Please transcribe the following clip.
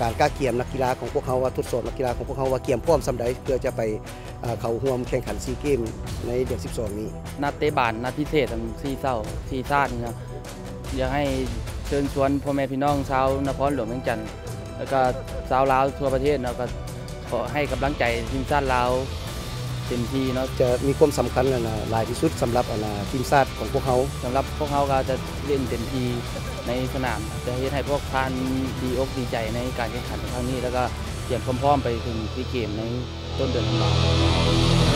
ການກະກຽມນັກກິລາຂອງພວກເຮົາວ່າ ທົດສອບນັກກິລາຂອງພວກເຮົາວ່າກຽມພ້ອມສ່ຳໃດ ເພື່ອຈະໄປ ເອີ ເຂົ້າຮ່ວມແຂ່ງຂັນຊີເກມໃນເດືອນສິບສອງນີ້. ນັດເຕະບານນັດພິເສດ ອັນສີ່ເຊົ້າ ສີ່ຊາດນີ້ເນາະ ຢາກໃຫ້ເຊີນຊວນພໍ່ແມ່ພີ່ນ້ອງຊາວນະຄອນຫຼວງວຽງຈັນ ແລ້ວກໍຊາວລາວທົ່ວປະເທດເນາະ ກໍຂໍໃຫ້ກຳລັງໃຈທີມຊາດລາວເຕັມທີ່ເນາະ. ຈະມີຄວາມສຳຄັນ ອັນນ່າ ຫຼາຍທີ່ສຸດສຳລັບ ອັນນ່າ ທີມຊາດຂອງພວກເຮົາ. ສຳລັບພວກເຮົາກໍຈະເຫຼັ້ນເຕັມທີ່ໃນສະໜາມ ຈະເຮັດໃຫ້ພວກທ່ານດີອົກດີໃຈໃນການແຂ່ງຂັນຄັ້ງນີ້ ແລ້ວກໍກຽມພ້ອມໆໄປເຖິງຊີເກມໃນຕົ້ນເດືອນທັນວາ.